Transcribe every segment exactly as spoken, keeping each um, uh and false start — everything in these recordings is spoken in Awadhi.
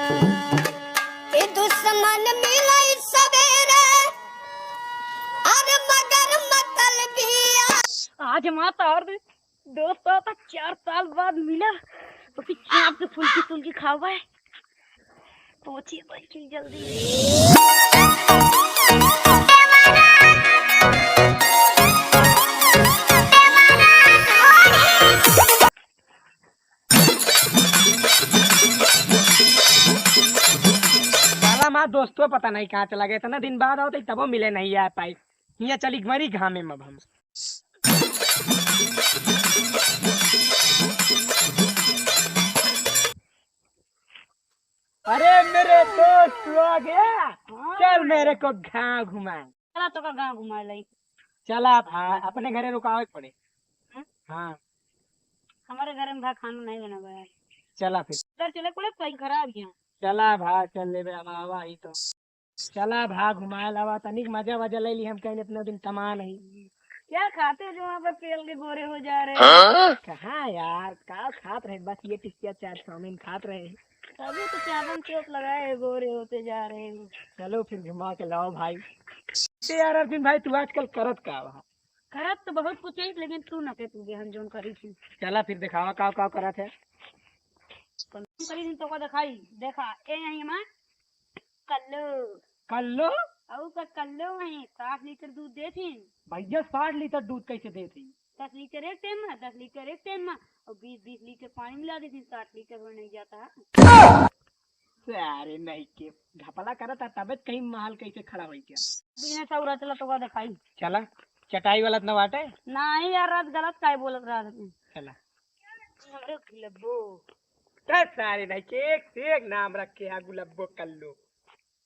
ए दुश्मन मिलै सबेरे, अरे मगर मतलबिया। आज माता और दोस्तों तो चार साल बाद मिला, तो फिर चाप के फुल्की फुल्की खावा है। पहुंची बच्ची जल्दी। साला माँ दोस्तों पता नहीं कहाँ चला गया, इतना दिन बाद आओ तो तबो मिले नहीं आ पाई। हियाँ चली गई घामे में अब हम। अरे मेरे दोस्त, तू आ गया? हाँ। चल मेरे को गाँव घुमा। चला तोका गाँव घुमा लाई। चला भाई, अपने घरे रुकावे के पड़े। हाँ? हाँ। हमारे घर में भाई खाना नहीं बना भाई। चला फिर। इधर चले पड़े, कहीं खराब है। चला भाई, चल लेबे, अब आवा ही तो। चला भा घुमाए लावा, तनिक मजा वजा ले ली, हम कहीं इतना दिन कमा नहीं। क्या खाते हो जो वहाँ पर पेल के गोरे हो जा रहे हो? हाँ? कहाँ यार, का खात रहे, बस ये टिकिया चाट चाउमीन खात रहे। तभी तो चादन चोट लगाए गोरे होते जा रहे हो। चलो फिर घुमा के लाओ भाई। ते यार अरविंद भाई, तू आजकल करत का बा? करत तो बहुत कुछ है, लेकिन तू न के तू हम जोन करी थी। चला फिर दिखावा का का करत है। कौन करी थी तो का दिखाई, देखा ए यहीं माँ। कल्लो। कल्लो? अउ का कल्लो वहीं साठ लीटर दूध देत ही। भैया, साठ लीटर दूध कैसे देत ही? दस लीटर एक टाइम में, दस लीटर एक टाइम में, और बीस बीस लीटर पानी मिला देत ही, साठ लीटर हो नहीं जाता है। सारे नहीं के घपला करत है, तबे कहीं माल कैसे खड़ा होई क्या? बिना सौरा चला तो का दिखाई। चला, चटाई वाला इतना बाटे? नहीं यार, रात गलत काहे बोलत रहा था तू? चला। हमरे गुलब्बो। त सारे नहीं के एक से एक नाम रखे है गुलब्बो कल्लो।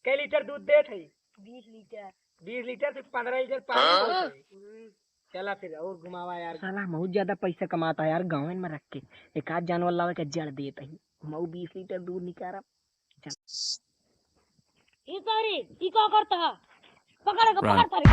कै लीटर दूध देत है? बीस लीटर। बीस लीटर से पन्द्रह लीटर पानी हाँ? होत है। हम्म। चला फिर और घुमावा यार। साला बहुत ज्यादा पैसा कमाता है यार, गाँव में रख के एक आध जानवर लावे के जड़ देत है। घुमाऊ बीस लीटर दूध निकारा। चल। ई सारी, ई का करता है? पकड़ के, पकड़ सारी।